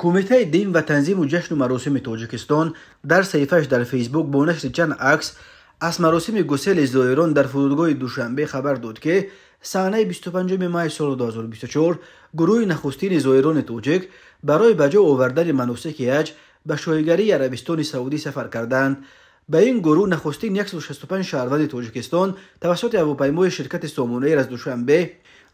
Кумитаи дин ва танзиму ҷашну маросими Тоҷикистон дар саҳифааш дар Фейсбук бо нашри чанд акс аз маросими гусели зоирон дар фурудгоҳи Душанбе хабар дод, ки санаи 25 май соли 2024 гурӯҳи нахустини зоирони тоҷик барои ба ҷо овардани маносики ҳаҷ ба шоҳигарии Арабистони Саудӣ сафар карданд. Ба ин гурӯҳ нахустин 165 шаҳрванди Тоҷикистон тавассути ҳавопаймои ширкати Сомон Эйр аз Душанбе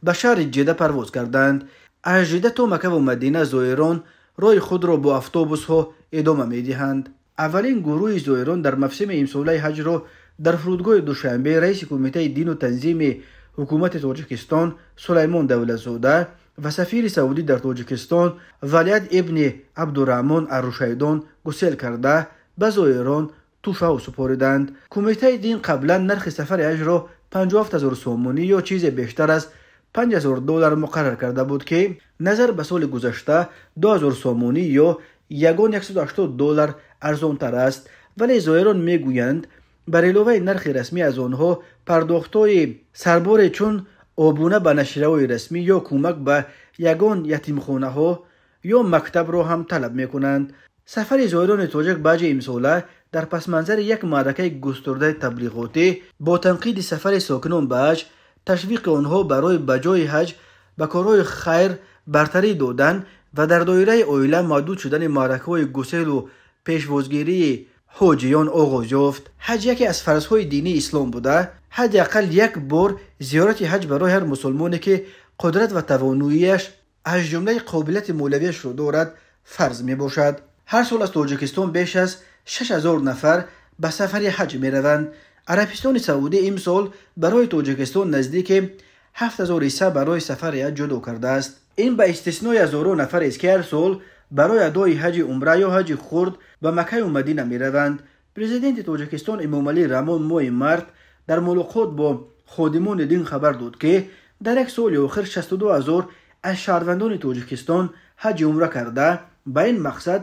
ба шаҳри Ҷида парвоз карданд. Аз Ҷида то Маккаву Мадина зоирон роҳи худро бо автобусҳо идома медиҳанд. Аввалин гурӯҳи зоирон дар мавсими имсолаи ҳаҷро дар фурудгоҳи Душанбе раиси Кумитаи дину танзими ҳукумати Тоҷикистон Сулаймон Давлатзода ва сафири Саудӣ дар Тоҷикистон Валиад ибни Абдураҳмон Аррушайдон гусел карда, ба зоирон тӯҳфаҳо супориданд. Кумитаи дин қаблан нархи сафари ҳаҷро 57 0 сомонӣ ё чизе бештар аз 5000 доллар муқаррар карда буд, ки назар ба соли гузашта 2000 сомонӣ ё ягон 180 доллар арзонтар аст. Вале зоирон мегӯянд, бар иловаи нархи расмӣ аз онҳо пардохтҳои сарборе чун обуна ба нашрияҳои расмӣ ё кӯмак ба ягон ятимхонаҳо ё мактабро ҳам талаб мекунанд. Сафари зоирони тоҷик ба ҳаҷи имсола дар пасманзари як маъракаи густурдаи таблиғотӣ бо танқиди сафари сокинон ба ҳаҷ, ташвиқи онҳо барои ба ҷои ҳаҷ ба корҳои хайр бартарӣ додан ва дар доираи оила маҳдуд шудани маъракаҳои гуселу пешвозгирии ҳоҷиён оғоз ёфт. Ҳаҷ яке аз фарзҳои динии ислом буда, ҳадди ақал як бор зиёрати ҳаҷ барои ҳар мусулмоне, ки қудрат ва тавоноияш, аз ҷумлаи қобилияти молиявиашро дорад, фарз мебошад. Ҳар сол аз Тоҷикистон беш аз 6000 нафар ба сафари ҳаҷ мераванд. Арабистони Саудӣ имсол барои Тоҷикистон наздики 7000 ҳисса барои сафари ҳаҷ ҷудо кардааст. Ин ба истиснои ҳазорон нафарест, ки ҳар сол барои адои ҳаҷи умра ё ҳаҷи хурд ба Маккаю Мадина мераванд. Президенти Тоҷикистон Эмомалӣ Раҳмон моҳи март дар мулоқот бо ходимони дин хабар дод, ки дар як соли охир 62 ҳазор аз шаҳрвандони Тоҷикистон ҳаҷи умра карда, ба ин мақсад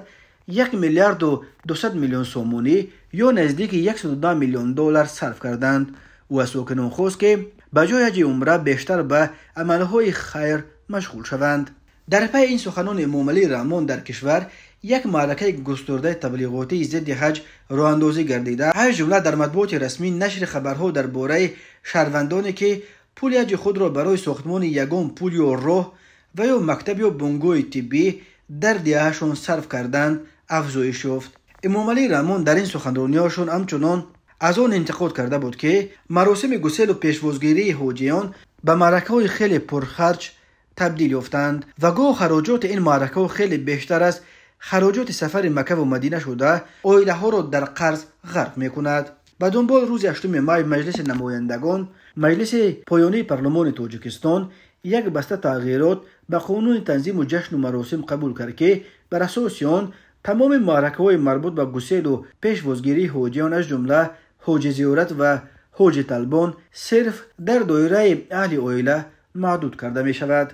1 миллиарду 200 миллион сомонӣ ё наздики 110 миллион доллар сарф карданд. Ӯ аз сокинон хост, ки ба ҷои ҳаҷи умра бештар ба амалҳои хайр машғул шаванд. Дар пайи ин суханони Эмомалӣ Раҳмон дар кишвар як маъракаи густурдаи таблиғотии зидди ҳаҷ роҳандозӣ гардида, аз ҷумла дар матбуоти расмӣ нашри хабарҳо дар бораи шаҳрвандоне, ки пули ҳаҷи худро барои сохтмони ягон пул ё роҳ ва ё мактаб ё бунгоҳи тиббӣ дар деҳаашон сарф карданд, афзоиш ёфт. Эмомалӣ Раҳмон дар ин суханрониҳошон ҳамчунон аз он интиқод карда буд, ки маросими гуселу пешвозгирии ҳоҷиён ба маъракаҳои хеле пурхарҷ табдил ёфтанд ва гоҳ хароҷоти ин маъракаҳо хеле бештар аз хароҷоти сафари Маккаву Мадина шуда, оилаҳоро дар қарз ғарқ мекунад. Ба дунбол рӯзи 8 май Маҷлиси намояндагон, Маҷлиси поёнии парлумони Тоҷикистон, як баста тағйирот ба қонуни танзиму ҷашну маросим қабул кард, ки бар асоси он тамоми маъракаҳои марбут ба гуселу пешвозгирии ҳоҷиён, аз ҷумла ҳоҷи зиёрат ва ҳоҷи талбон, сирф дар доираи аҳли оила маҳдуд карда мешавад.